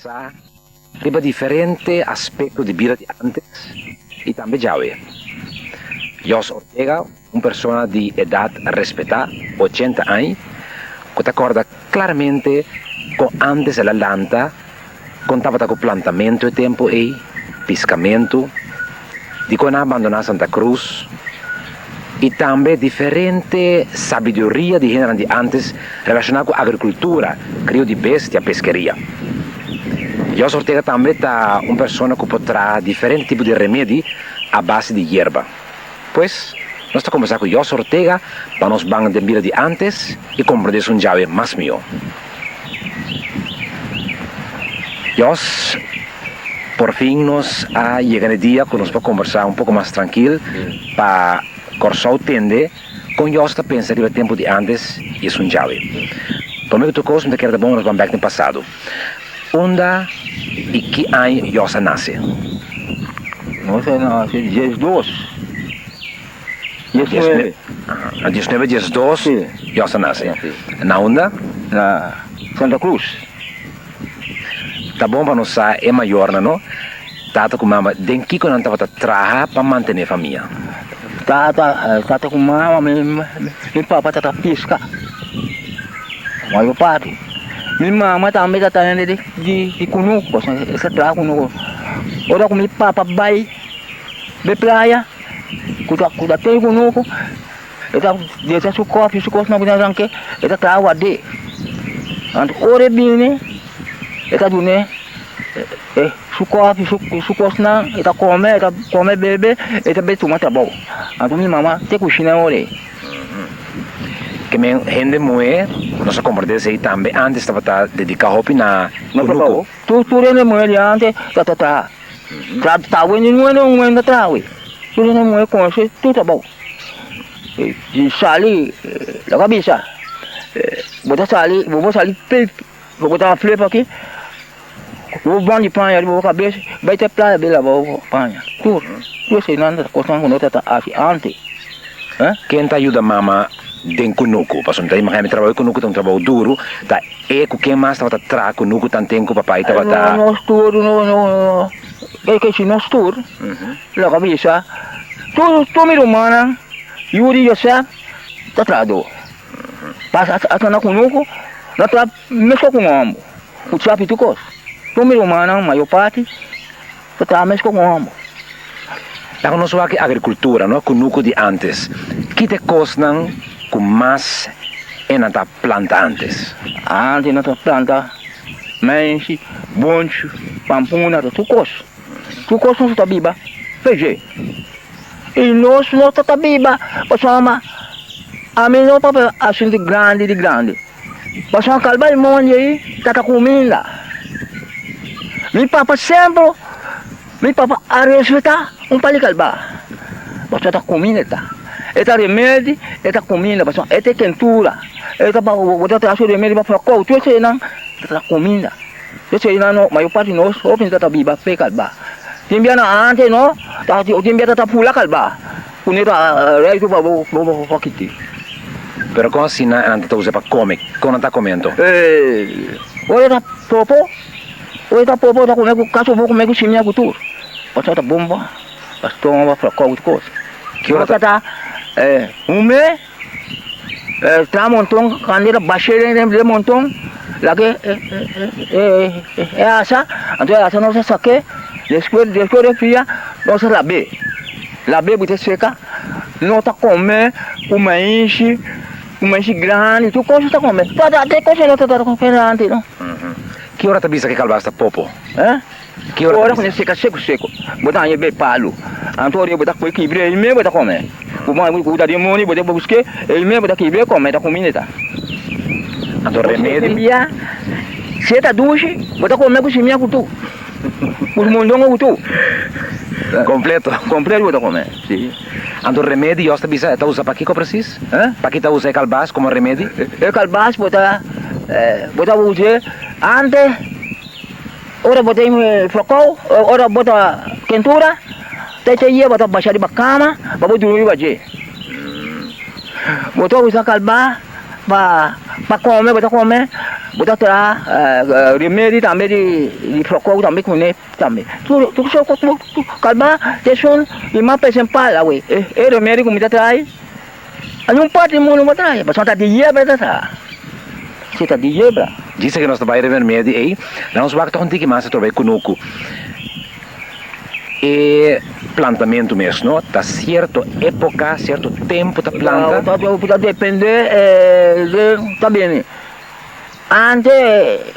kombersá riba diferente aspekto di bida di ántes i tambe djawe. Jos Ortega, un persona di edat respetá, ochenta aña, ku ta kòrda klaramente kon ántes el a lanta, kon tabata ku plantamentu e tempu ei, piskamentu, dikon a abandoná Santa Cruz i tambe diferente sabiduria di hendenan di ántes relashoná ku agrikultura, krio di bestia, peskeria. Jos Ortega tambe ta un persona ku por traha diferente tipo di remedi a base di yerba. Pues, nos ta kombersá ku Jos Ortega pa nos ban den bida di ántes i komprendé su djawe mas mihó. Jos, por fin nos a yega na e dia ku nos por kombersá un poko mas trankil pa Kòrsou tende kon Jos ta pensa riba e tempu di ántes i esun djawe. Promé ku tur kos mi ta kere ta bon nos ban bèk den pasado. Unda i ki aña Jos a nase? Nos a nase diesdos. Diesnuebe. Na diesnuebe diesdos Jos a nase. Na unda? Na Santa Cruz. Ta bon pa nos sa e mayornan no, tata ku mama, den kiko nan tabata traha pa mantené famia? Tata, tata ku mama, mi papa tata piska. Mayor parti. Mi mama tambe ta hende di di kunuku, pasobra e sa traha kunuku. Ora ku mi papa bai be playa ku ta ku ta ten kunuku, e ta desa su kòfi, su kosnan ku ta ranke, e ta traha ward'é. Anto ora e bini e ta dun'é su kòfi, su kosnan, e ta kome, e ta kome bebe, e ta bai tuma trabou. Anto mi mama te kushina ora ei. Ke men hende muhé nos a komprendé esei tambe antes tabata dediká hopi na kunuku. Tur tur hende muhé di antes tabata traha. Tra ta wende nuebe un wende ta traha awe. Tur hende muhé konosé tur trabou. Di sali lo a bisa bo ta sali bo por sali pei bo ta flip aki bo ban di paña riba bo kabes bai te playa bai laba bo paña tur tur eseinan ta kosnan ku no ta hasi antes. Ken ta yuda mama den kunuku? Pasobra mi ta imagina mi trabou e kunuku ta un trabou duru, ta e ku ken mas tabata traha kunuku tanten ku papai tabata. Nos tur no no ke si nos tur lo a bisa tur tur mi rumannan yu di Josep ta traha dor pasa ata na kunuku no traha meskos ku un homber ku chapi tur kos tur mi rumannan mayor parti ta traha meskos ku un homber. Laga nos wak e agrikultura, no kunuku di antes. Ki ta e kosnan ku mas e nan ta planta antes? Antes nan ta planta maishi, bonchi, pampuna, ta tur kos. Tur kos nos ta biba fe dje. I nos no ta ta biba pasobra ami no papia asuntu grandi di grandi. Pasobra kalba e mondi ei ta ta kuminda. Mi papa semper. Mi papa a respetá un pali kalbá, pasobra ta kuminda e ta. E ta remedi, e ta kuminda, pasobra e ta e kentura, e ta pa bo ta traha su remedi pa flakou, tur eseinan ta kuminda. Tur eseinan no, mayor parti nos hopi ta ta biba fe kalbá. Tin bia na ante no, ta tin bia ta ta pula kalbá, ku no ta reitu pa bo bo kiti. Pero kon asina nan ta usa pa kome? Kon nan ta kome anto? Ora ta popo. Oi ta popo ta come cu caso bo come cu simia cu tur pasobra ta bon pa pa stoma pa flakou tur cos. Ki ora ta ta hume tra monton candela bashe den den monton laga e asa anto e asa nos a sake despues despues de fria nos a labe labe bo ta seca no ta come cu maishi cu maishi grandi tur cos ta come te cos no ta come antes no. Ki ora ta bisa ke kalbas ta popo? Eh? Ki ora ta Ora bisa? ku seka seku seku, bo ta haña bei palu. Anto ora bo ta kue kibr'é ei mes bo ta kome. Ku bo ku ta den moni bo ta busk'é ei mes bo ta kibr'é kome ta kuminda ta. Anto remedi? Bia si e ta dushi bo ta kome ku simia ku tur. Ku mondongo ku tur. Kompleto. Kompleto bo ta kome, si. Anto remedi Dios ta bisa e ta usa pa kiko presis? Eh? Pa ki ta usa e kalbas komo remedi? E kalbas bo ta bo ta us'é ante ora bo tin frokou, ora bo ta kentura, ta e yeba ta basha riba kama pa bo durmi riba dje. Bo ta usa kalbas pa pa kome, bo ta kome. Bo ta traha remedi tambe di frokou tambe kuné tambe. Tur tur soko tur kalba ta esun di mas presenpal awe. E remedi ku mi ta traha ei algun parti di mundu bo traha pasobra ta di yebra ta traha. Si ta di yebra. Djis aki nos ta bai riba e remedi ei, nan nos wak ta un tiki mas atrobe e kunuku. E plantamentu mes no ta sierto epoka, sierto tempu ta planta. Ta depende de ta bini. Ante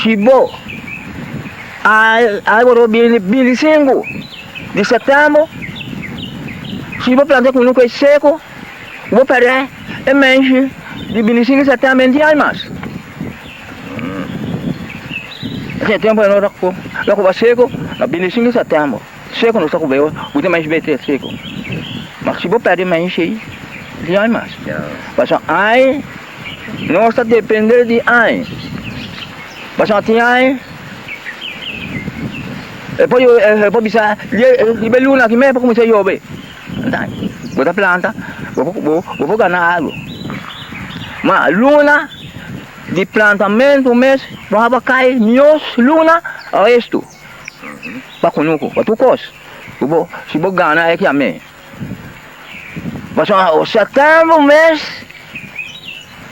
si bo algo lo bini 25 di sètèmber, si bo planta kunuku e seku, bo pèrdè e menshi di 25 di sètèmber en dia mas. Esei tempu e no ta ku lo ku ba seku na 25 di sètèmber seku nos ta ku beo bo ta menshi bete seku ma si bo pèrdè menshi ei di ai mas pasobra ai nos ta depende di ai pasobra tin ai e por e por bisa riba e luna aki mes por kuminsá yobe bo ta planta bo por gana algu ma luna Di plantamentu mes bo haba kai mios luna arestu pa kunuku pa tur kos ku bo si bo gana e kiamé. Pasobra sètèmbru mes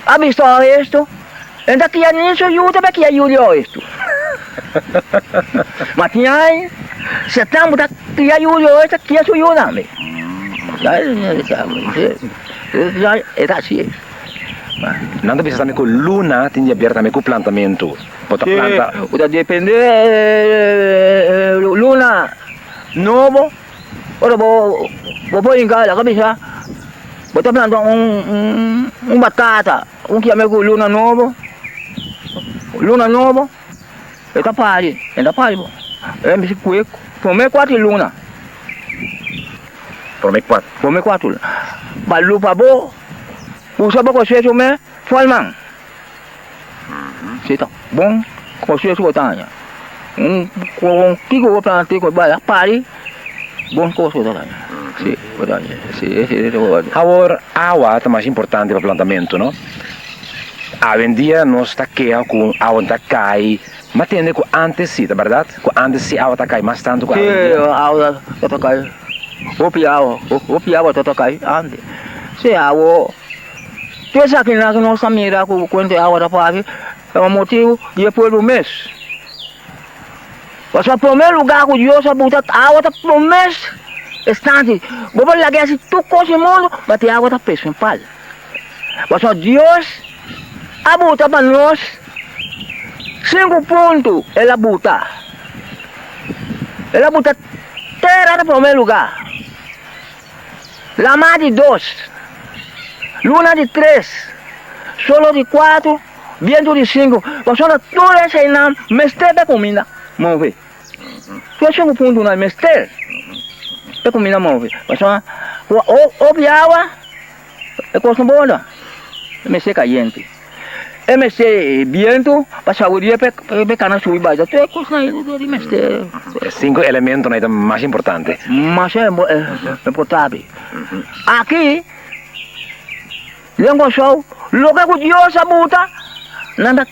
a bisto arestu e ta kia ni su yu ta bai kia yu di arestu. Ma tin ai sètèmbru ta kia yu di arestu ta kia su yu tambe. E ta asi. Nan ta bisa tambe ku luna tin di aber tambe ku plantamentu. Bo ta planta. Sí, bo ta depende luna nobo ora bo bo por hinka laga bisa bo ta planta un un batata un kiame ku luna nobo luna nobo e ta pari e ta pari bo e mester kue prome kuater luna Prome kuater prome kuater luna pa lupa bo. Usa bo kosecho me folman. Si ta bon kosecho bo ta haña. Un kon kiko bo planta ku bai a pari bon kos bo ta haña. Si bo ta haña si si si bo ta. Awor awa ta mas importante pa plantamentu no. Awendia nos ta keha ku awa no ta kai, ma tende ku antes si ta bèrdat? Ku antes si awa ta kai mas tantu ku awendia? Si awa ta kai hopi awa hopi awa ta kai antes. Si awo, tur esakinan ku nos ta mira ku kuenta e awa ta parti, ta pa motibu di e pueblo mes. Pasobra promé lugá ku Dios a buta awa ta promé estante. Bo por laga hasi tur kos den mundu, ma te awa ta prinsipal. Pasobra Dios a buta pa nos sinku punto el a buta. El a buta tera na promé lugá. Lama di dos, luna di tres, solo di kuater, bientu di sinku. Pasobra tur eseinan mester pa e kuminda move. Tur e sinku puntonan mester pa e kuminda move. Pasobra ku hopi awa e kos no bon. E mester kayente. E mester bientu pa saboria pa e kana subi bai. Tur e kosnan ei di mester. E sinku elementonan ei ta mas importante. Mas importante. Aki den Kòrsou loke ku Dios a buta nan ta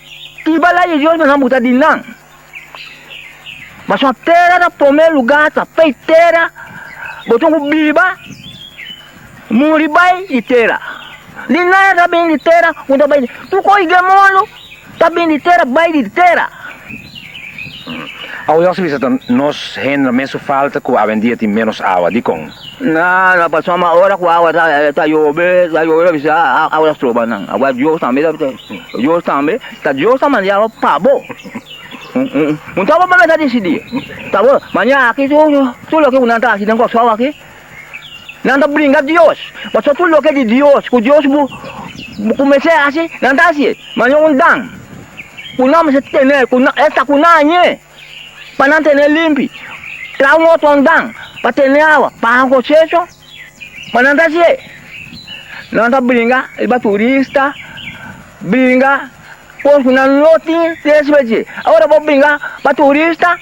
kiba lei di Dios pero nan buta di nan. Pasobra tera ta promé lugá ta pei tera bo tin ku biba muri bai di tera. Di nada ta bin di tera ku ta bai tur kos den mundu ta bin di tera bai di tera. Awe nos a bisa ta nos hende mes su falta ku awendia tin ménos awa. Dikon? Na na pasobra ora ku awa ta ta yobe ta yobe ta bisa awa ta stroba nan. Awa Dios tambe ta Dios tambe ta Dios ta manda awa pa bo. Un ta bo mester disidí. Ta bo maña aki tur tur loke ku nan ta hasi den Kòrsou aki nan ta bringa Dios. Pasobra tur loke di Dios ku Dios bo kumins'é hasi nan ta hasié. Maña un dan ku nan mester tene ku nan esta ku nan hañ'é. Pa nan tene limpi. Traha un otro andan pa tene awa pa haña kosecho. Ma nan ta hasié. Nan ta bringa riba turista, bringa kos ku nan no tin resibe dje. Ora bo bringa pa turista,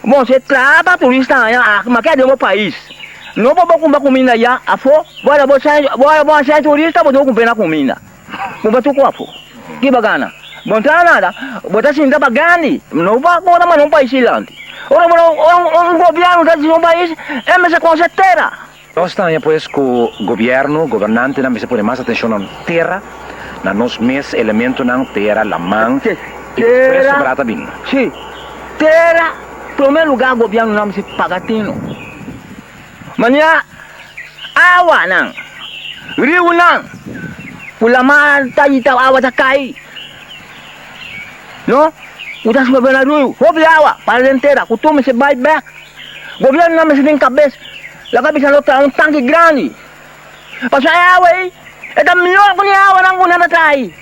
bon si e traha pa turista haña aki, ma ke den bo pais. No por bo kumpra kuminda ya afó, bo ora bo sa bo ora bo a sa turista bo tin ku kumpra na kuminda. Kumpra tur ku afó. Ki bo gana? Bo no traha nada. Bo ta sinta pa grandi. No pa ora manda un pais dilanti. Ora bo ora un gobierno ta dirigi un pais e mester conoce tera. Nos ta haña pues ku gobièrnu, gobernantenan mester pone mas atenshon na tera, na nos mes elementonan, tera, laman, i despues sobrá ta bin. Sí, tera, promé lugá gobièrnunan mester paga tino. Manera awanan, riunan ku laman ta yita awa ta kai, no? Ku ta sobe na riu, hopi awa para den tera ku tur mester bai bèk. Gobièrnunan mester tin kabes, laga bisa lo traha un tanki grandi. Pasobra e awa ei e ta mihó ku ni awanan ku nan ta traha ei.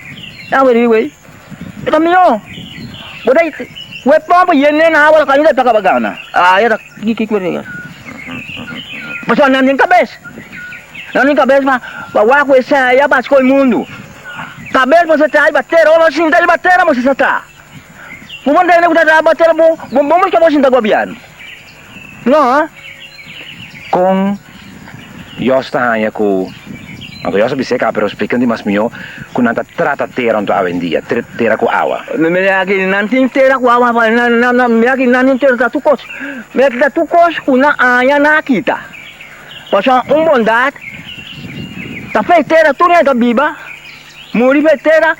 E awa riu ei e ta mihó. Bo ta ku e pòmpa yen'é na awa ta kaminda e ta kaba gana. Aya ta Kiko ku e Pasobra nan tin kabes. Nan tin kabes pa pa wak ku e saya pa skol mundu. Kabes bo sa traha riba tera, ora bo sinta riba tera bo sa traha. Bo por tende ku ta traha riba tera bo bo muska bo sinta gobièrnu. No. Kon Dios ta haña ku Anto Dios a bis'é kaba, pero splika di mas mihó ku nan ta trata tera anto awendia, tera ku awa. Mira aki nan tin tera ku awa, mira aki nan tin tera ta tur kos, mira aki ta tur kos ku nan haña nan a kita. Pasobra un bondat ta fe tera, tur hende ta biba, muri fe tera,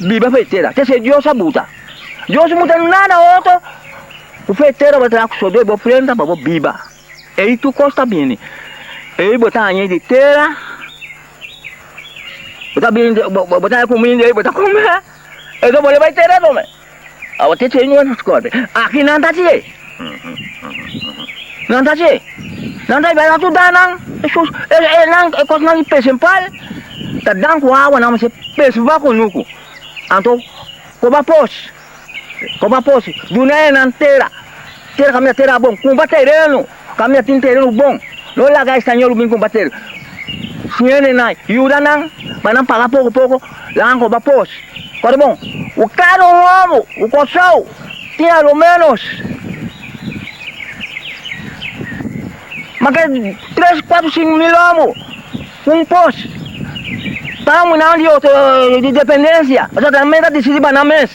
biba fe tera. Te Dios a buta. Dios no buta nada otro ku fe tera bo traha ku sodó bo frenta pa bo biba. Ei tur kos ta bini. Ei bo ta haña di tera, bo ta bini, bo ta haña kuminda ei, bo ta kume. Ei bo bai tera tome. Awa te chei no skorte. Aki nan ta chei. Nan ta chei. Nan ta bai nan tur dan nan. E nan e kosnan di principal ta dan ku awa nan mester pesba kunuku. Anto koba pos. Koba pos, duna e nan tera. Tera kaminda tera bon. Kumpra tereno kaminda tin tereno bon. No laga estañol bin kumpra tereno. Siña e nan, yuda nan pa nan paga poko poko, laga nan koba pos. Kòrda bon, ku kada un homo ku Kòrsou tin a lo ménos mas ke tres, kuatro, sinku mil homo ku un pos. Pa munan di otro di dependensia, pasobra nan mes ta disidi pa nan mes.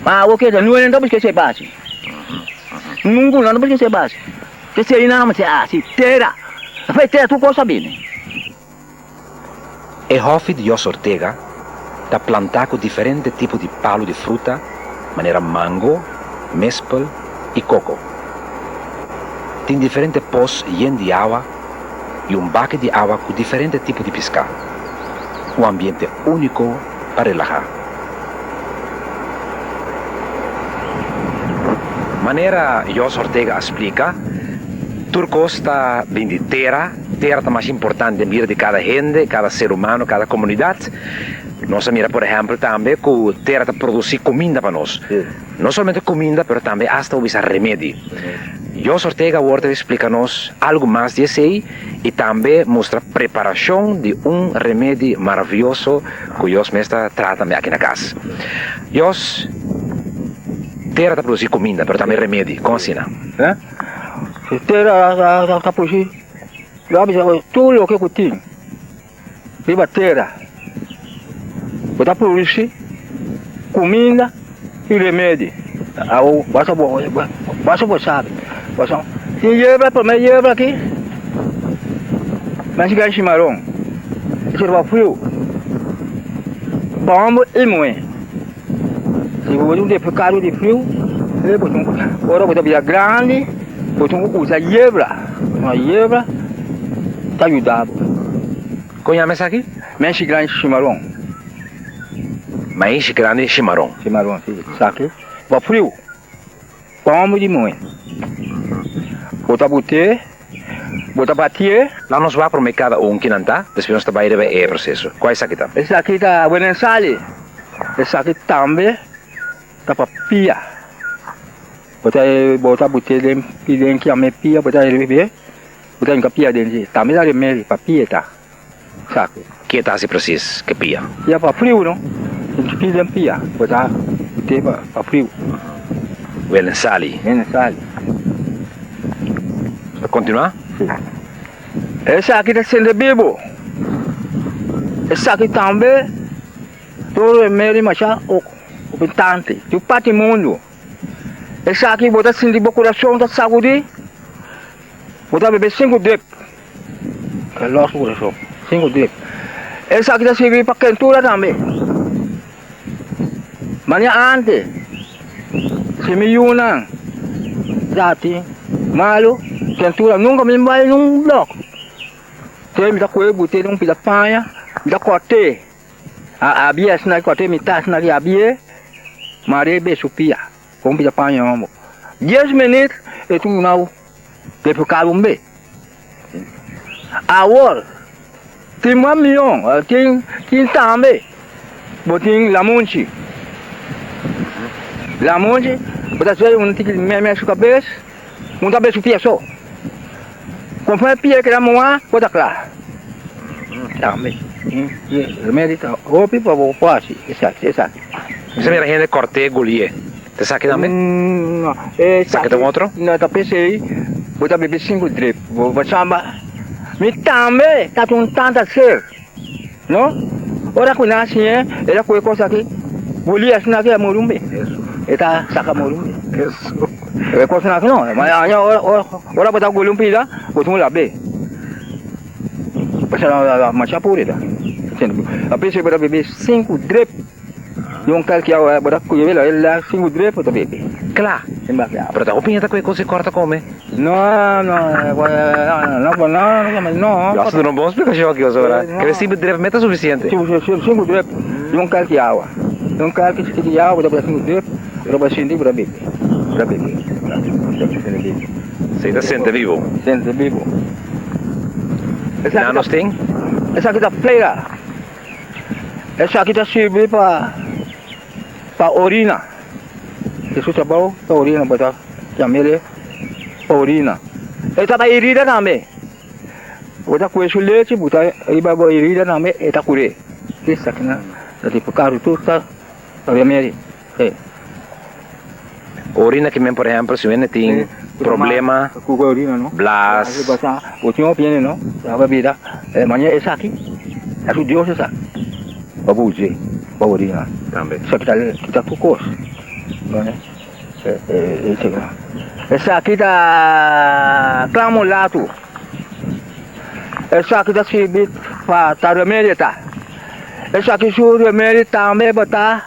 Ma awo ke no ta buska esei basi. Nunca no ta buska esei basi. Esei nan a hasi tera. Afei tera tur kos a bini. E hòfi di Jos Ortega ta plantá ku diferente tipo di palu di fruta manera mango, mespel i koko. Tin diferente pos yen di awa i un baki di awa ku diferente tipo di piská. Un ambiente úniko pa relahá. Manera Jos Ortega a splika, tur kos ta bin di tera, tera ta mas importante den bida di kada hende, kada ser humano, kada komunidat. Nos a mira por ehèmpel tambe ku tera ta produsí kuminda pa nos. No solamente kuminda pero tambe asta bo bisa remedi. Jos Ortega awor ta splika nos algu mas di esei i tambe mustra preparashon di un remedi maravioso ku Jos mes ta traha tambe aki na kas. Jos, tera ta produsí kuminda pero tambe remedi, kon asina? Tera ta produsí, tur loke ku tin. Riba tera bo ta produci cuminda y remedi. Awo basta bo basta bo sabi pasobra tin yerba prome yerba aki nan siga shimaron e sirba friu pa homber y muhe si bo tin pecado di friu ora bo ta bira grandi bo tin ku usa yerba. Una yerba ta yuda bo. Kon yama esaki? Maishi grandi shimaron. Maishi grandi shimaron. Shimaron, si. Esaki pa friu, pa homber di muhe. Bo ta but'é, bo ta batié. Laat nos wak promé kada un kinan ta, despues nos ta bai riba e proseso. Kua esaki ta? Esaki ta wenensali. Esaki tambe ta pa pia. Bo ta bo ta bute den pi den ki ame pia bo ta rebe bo ta hinka pia den dje tambe ta remedi pa pia ta saki. Ke ta hasi presis ke pia? Pia pa friu no hinka pi den pia bo ta bute pa friu. Welen sali. Welen sali. Ta kontinua? Si. Esaki ta sende bibu. Esaki tambe tur remedi masha. Hopi tante, tur parti mundu. Esaki bo ta sinti bo kurason ta sagudí, bo ta bebe sinku drip. Ta lòs bo kurason, sinku drip. Esaki ta sirbi pa kentura tambe. Manera ante, si mi yunan ta tin malu, kentura nunka mi bai nun blòk. Te mi ta kohe bute den un pida paña, mi ta kòrt'é. A abia asina ki kòrt'é mitá asina ki abi'é, mar'é be su pia ku un pida paña hombo. Dies minüt e tin una defiká un be. Awor tin mas mion, tin tin tambe bo tin lamunchi. Lamunchi bo ta suel un tiki meme su kabes. Un ta be su pia so. Konforme pia keda moa, bo ta kla. Tambe remedi ta hopi pa bo por hasi esaki, esaki. Mi sa mira hende kòrt'é gulié. Ta esaki tambe? No, Esaki ta un otro? No, ta p'esei bo ta bebe sinku drip. Bo samba. Mi tambe ta un tanta ser. No? Ora ku nan hasié, el a kohe kos aki, guli asina aki a muri un be. E ta saka muri un be. E kosnan aki no. Ma aña ora ora bo ta guli un pida, bo tin un lab'é. Pasobra masha puru e ta. A p'esei bo ta bebe sinku drep di un kalki awa, bo ta kuye el la sinku drep bo ta bebe. Kla. Pero ta hopi hende ta kohe kos di kòrta kome. No, no, no, no, no. Yo a duna un bon splikashon aki ora. Kere sinku drep meta sufisiente. Sinku drep di un kalki awa. Di un kalki chikito di awa bo ta pone sinku drep, bo ta pone sinti bo ta bebe. Bo ta bebe. Si ta sente bibo. Sente bibo. Nan nos tin? Esaki ta flera. Esaki ta sirbi pa pa orina. Hesus ta bou ta orina bo ta yam'el orina. E ta pa herida tambe. Bo ta kue su lechi bo ta riba bo herida tambe e ta kur'é. Esakinan ta tipo karu tur ta remedi. Orina ki men por ehempel si wende tin problema blas. Bo tin hopi hende no ta bebida manera esaki ta su Dios esaki pa bo us'é pa orina esaki ta kita tur kos esaki ta clamolato esaki ta sirbi pa ta remedio ta esaki su remedio tambe bo ta.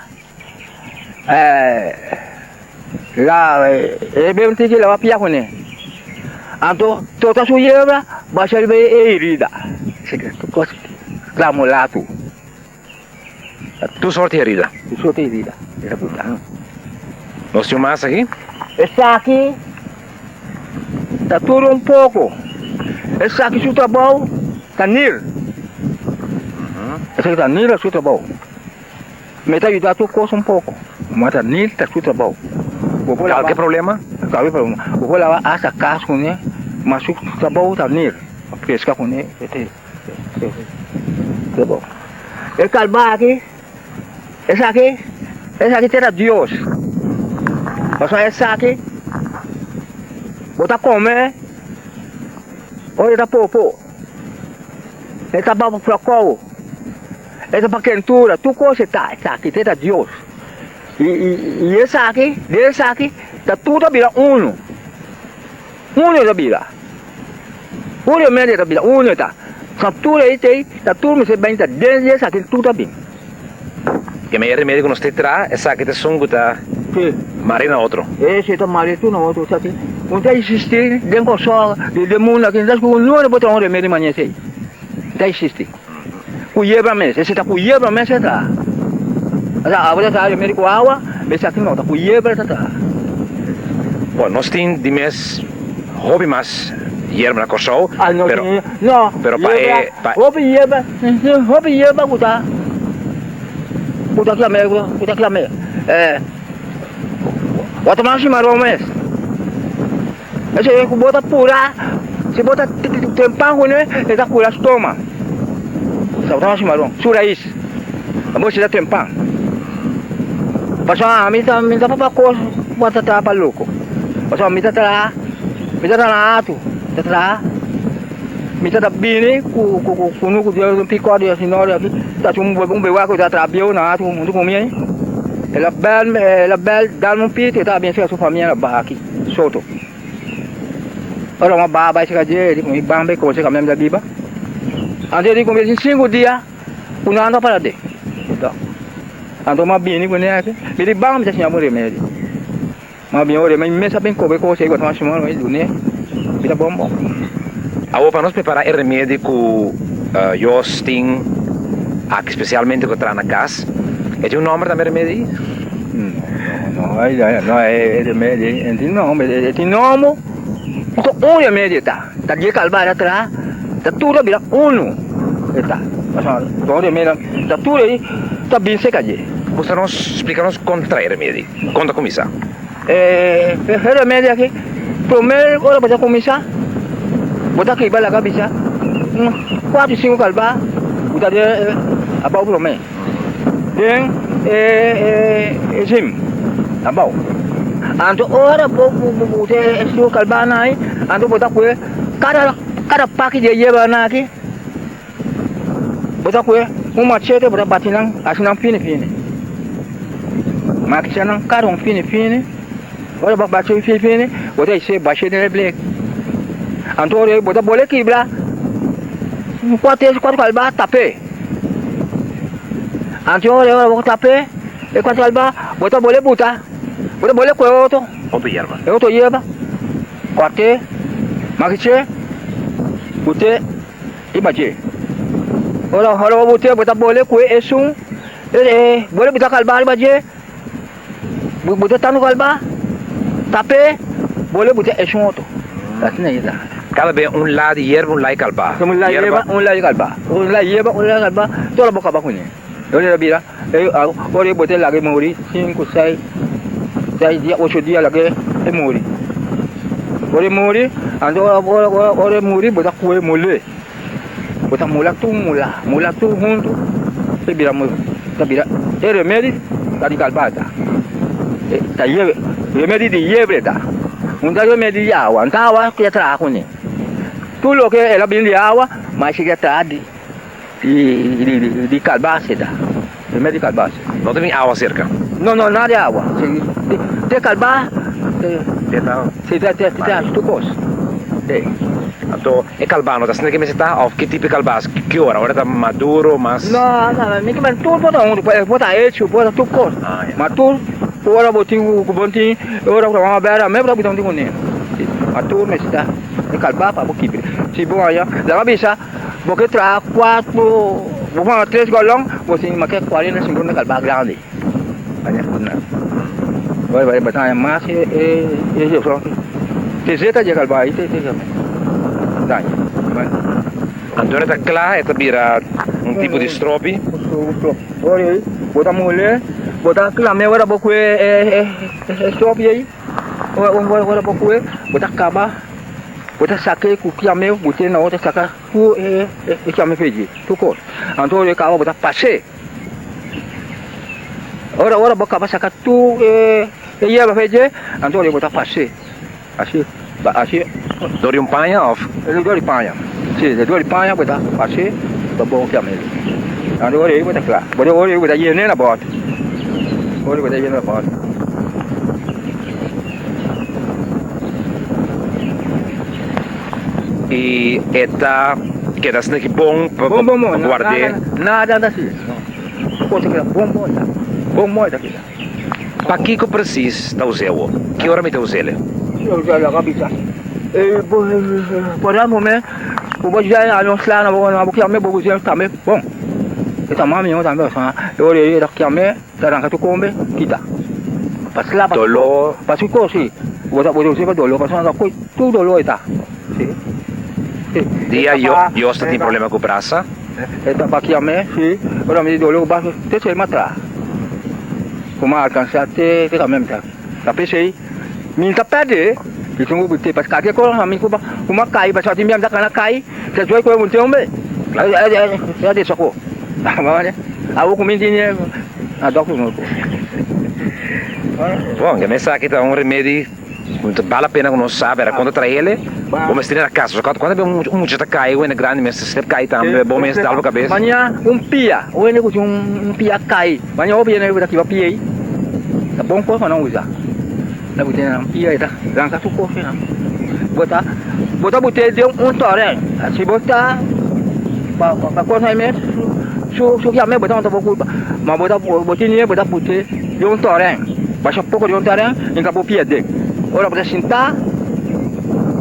La e bebe tin ki laba pia kuné. Anto tota su yerba basha riba e herida. Kos kla mulatu. Tur sorti herida. Tur sorti herida e ta buta. Nos tin un mas aki. Esaki ta tur un poko. Esaki su trabou ta nir. Esaki ta nir su trabou. Mi ta yuda tur kos un poko. Ma ta nil ta su trabou. Bo por laba. Kalke problema? Kalke problema. Bo por laba asta kas kuné, ma su trabou ta nil. Peska kuné e ta e trabou. E kalba aki, esaki, esaki ta Dios. Pasobra esaki bo ta kome ora e ta popo. E ta baba flòkòu. E ta pa kentura, tur kos e ta, esaki te ta Dios. I, i, i esaki, den esaki, ta tur ta bira unu. Unu e ta bira. Unu e mente ta bira, unu e ta. Sa tur ei tei, ta tur mester bini ta den di esaki tur ta bin. Ke mei e remedio ku nos te traha, esaki ta esun ku ta mare na otro. Ese ta mare tur na otro, esaki un ta existi den Kòrsou, den mundu aki, no ta ku nunca por traha un remedio manera esei. No ta existi. Ku yebra mes, esei ta ku yebra mes e traha. Asa awa ta traha remedi ku awa, esaki no, ta ku yebra ta traha. Bon, nos tin di mes hopi mas yerba na Kòrsou, Ah, no pero tin, no, pero pa yebra, e pa hopi yebra, hopi yebra ku ta ku ta klam'é, ku ta klam'é, eh, wataman shimaron mes. Esei ku bo ta pura, si bo ta tempan kuné, e ta kura stoma. Sa bo ta hasi maron, su rais. Abo si ta tempan. Pasobra ami ta mi ta papia kos ku a ta traha pa loko. Pasobra mi ta traha, mi ta traha na atu, mi ta traha, mi ta ta bini ku ku kunuku di un pikò di señor aki, ta hasi un bewak ku ta traha bieu na atu huntu ku mi. El a bel, el a bel dal mi un piti, e tabata bin serka su famia na baha aki, Soto. Ora mi a baha bai serka dje, e di ku mi ban bai konosé kaminda mi ta biba. Anto e di ku mi tin sinku dia ku nan ta para den. Anto mi a bini kuné aki, mi di ban mi ta siña bo remedi. Mi a bini ora mi mes a bin kobe kos ei ku a tuma shimon mi dun'é, mi ta bon bon. Awor pa nos prepará e remedi ku Jos tin aki spesialmente ku a traha na kas, e tin un nòmber tambe e remedi ei? No, no, no, e remedi ei no tin nòmber, e tin nòmber ku un remedi e ta, ta di e kalbada traha, ta tur a bira unu e ta, pasobra un remedi ta tur ei ta bin seka dje. Mustra nos, splika nos kon ta traha e remedi. Kon ta kuminsá? E remedi aki, promé ora bo ta kuminsá, bo ta kiba laga bisa un kuatro sinku kalba bo ta den abou promé, den e zim abou. Anto ora bo usa e sinku kalbanan ei, anto bo ta kue kada kada paki di e yerbanan aki. Bo ta kue un machete bo ta bati nan hasi nan fini fini. Makicha nan kada un fini fini. Ora bo bati fini fini bo ta hise bashe den e blek. Anto ora bo ta bole kibra un kuater kuater kalba tape. Anto ora bo tape e kuater kalba bo ta bole buta bo ta bole kue otro. Otro yerba. E otro yerba kuater makiche bute. Riba dje. Ora ora bo bute bo ta bole ku e esun e bole buta kalba riba dje bo ta tantu kalba tape bole buta esun otro asina e ta. Kada be un la di yerba un la di kalba. Un la yerba un la di kalba un la yerba un la di kalba te ora bo kaba kuné ora ta bira ora bo ta laga e muri sinku seis seis dia ocho dia laga e muri. Ora e muri, anto ora ora ora e muri bo ta kohe mul'é, bo ta mula tur mula, mula tur huntu ta bira ta bira e remedi ta di kalbata, ta yebe remedi di yebre ta, un ta remedi di awa, un ta awa ku ya traha kuné, tur loke el a bini di awa mas e ya traha di di di kalbase ta, remedi di kalbase. No ta bin awa serka? No no nada di awa, te kalba te ta te ta haci tur cos te. Anto e kalba no ta asina ke mester ta of ki tipo di kalbas ki ora? Ora ta maduro mas? No no mi kimen tur por ta huntu por ta hecho por ta tur cos ma tur ora bo tin ku bo tin ora ku ta wak bera me bo ta bisa un tin kuné ma tur mester ta e kalba pa bo kibra si bo haña laga bisa. Bo ke traha kuatro, bo pone tres galon, bo tin make kuarenta, sinkuenta kalbas grandi. Bai bai bo ta haña mas e e e te zeta dje kalbas ahí te te daña. Anto ora ta kla e ta bira un tipo di stropi. Ora ei bo ta mule, bo ta klam'é ora bo kue e e stropi ei, ora bo kue bo ta kaba. Bo ta saka ku kiameu, bo tene na otro saka ku e kiameu p'e tur kos. Anto ora e kaba bo ta pas'é. Ora ora bo kaba saka tur e yerba p'e dje, anto ora bo ta pas'é. Asi, asi. Dor di un paña òf? Dor di paña, si, dor di paña bo ta pas'é pa bo kiameu. Anto ora ei bo ta kla. Ora ei bo ta yen'é na bòt. Ora bo ta yen'é na bòt. I e ta keda asina ki bon pa Bon bon bon, guard'é. nada nada si. Tur kos ta keda bon bon ta. Bon bon e ta keda. Pakiko presis ta us'é awor? Ki ora mi ta us'el? Yo ta laga bisa. E por ehempel me bo por djai a nos sla na bo na bo kiam'é bo us'é tambe bon. E ta mas mihó tambe pasobra e ora ei e ta kiam'é. Ta ranka tu kombe kita pa sla pa Doló. Pa su kos si bo ta bo ta usa pa doló pasobra ta koi tur doló e ta si si. Dia yo Dios ta tin problema ku brasa. E ta pa kiam'é si ora mi di doló ku brasa te sey matra ku mi a alkansa te te kamia mi ta ta p'esei mi ta pèrdè mi tin ku te pasobra kalke kos mi ku mi a kai pasobra tin bia mi ta kana kai ta djoi ku e un tin homber e a desako. Awor ku mi tene a dokter no por. Bon, ke esaki ta un remedi ku ta bal la pena ku nos sa, pero kon ta traele bo mester tene na kas. Pasobra kuantu bes un mucha ta kai, un hende grandi mester slep kai tambe, bo mes dal bo kabes. Maña un pia, un hende ku tin un pia kai, maña hopi hende ku ta kiba pia ei. Ta bon kos pa nan usa. Na bo tene nan pia e ta ranka su kos nan. Bo ta bo ta bot'é den un toren. Si bo ta pa pa kos nan mes su su kia mes bo ta konta bo kulpa. Ma bo ta bo tene bo ta bot'é den un toren. Basha poko den un toren hinka bo pia den. Ora bo ta sinta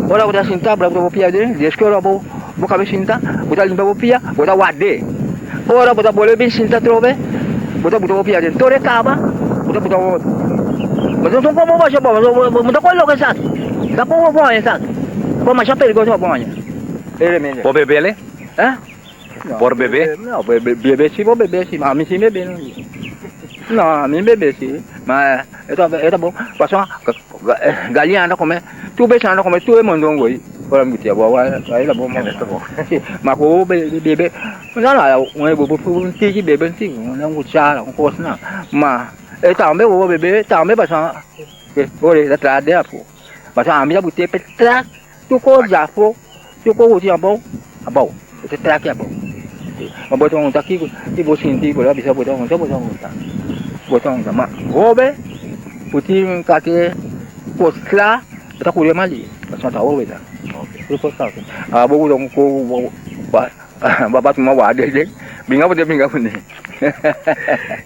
ora bo ta sinta bo ta bota bo pia den despues ora bo bo kaba sinta bo ta limpia bo pia bo ta ward'é. Ora bo ta bolbe bin sinta atrobe, bo ta buta bo pia den tur e kaba, bo ta buta bo. Bo ta como bo bo bo ta koe loke esaki, bo ta koe bo baña esaki, bo masha peligroso pa baña. E remedio. Por bebele? Eh? Por bebe? No, bebe si por bebe si, ma ami sin bebe no. No, ami bebe si, ma e ta e ta bon, pasobra galiña ta come, tur bestia ta come tur e mondongo ei, ora mi gusta bo a ta bon. Ma ku bebe. No no, un bo por un tiki bebe un tiki, un cuchara, un cos nan. Ma e tambe bo bebe tambe pasobra ora e ta traha den afo. Pasobra ami ta bute pe trak tur cos di afo, tur cos ku tin abou, abou. E ta traki abou. Ma bo ta hunta kiko si bo sinti bo ta bisa bo ta hunta, bo ta hunta. Bo ta hunta. Ma hobe ku tin kake cos kla bo ta kuri mali pasobra ta hobe ta. Tur cos ta. Abo ku ta ku. Baba tuma wak dede, binga bo te binga kuné.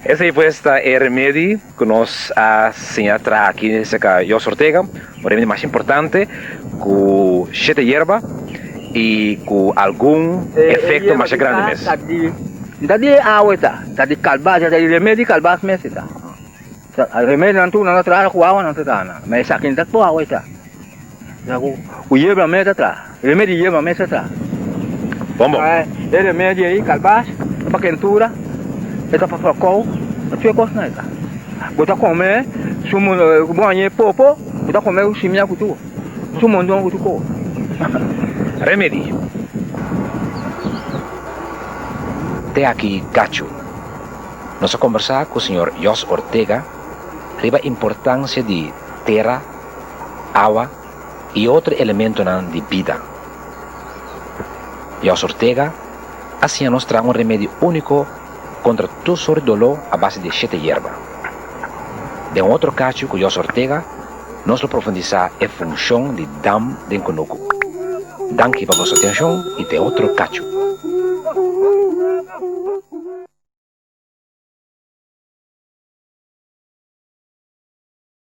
Esei pues ta e remedi ku nos a siña traha aki serka Jos Ortega, un remedi mas importante ku shete yerba i ku algun efekto masha grandi mes. Ta di awe ta, ta di kalbas, ta di remedi kalbas mes ta. Remedinan tur nan ta traha ku awa nan ta traha nan, ma esaki no ta ku awe ta. Ku yerba mes ta traha, remedi yerba mes ta traha. Bon bon. E remedi ei kalbas ta pa kentura, e ta pa frakou, ta tur e kosnan ei ta. Bo ta kome su bo haña e popo, bo ta kome ku simia ku tur, su mondon ku tur kos. Remedi. Te aki Gachu. Nos a kombersá ku señor Jos Ortega riba importansia di tera, awa i otro elementonan di bida. Jos Ortega a siña nos traha un remedi úniko kontra tur sort doló a base di shete yerba. Den un otro kachu ku Jos Ortega nos lo profundisá e funshon di dam den kunuku. Danki pa boso atenshon i te otro kachu.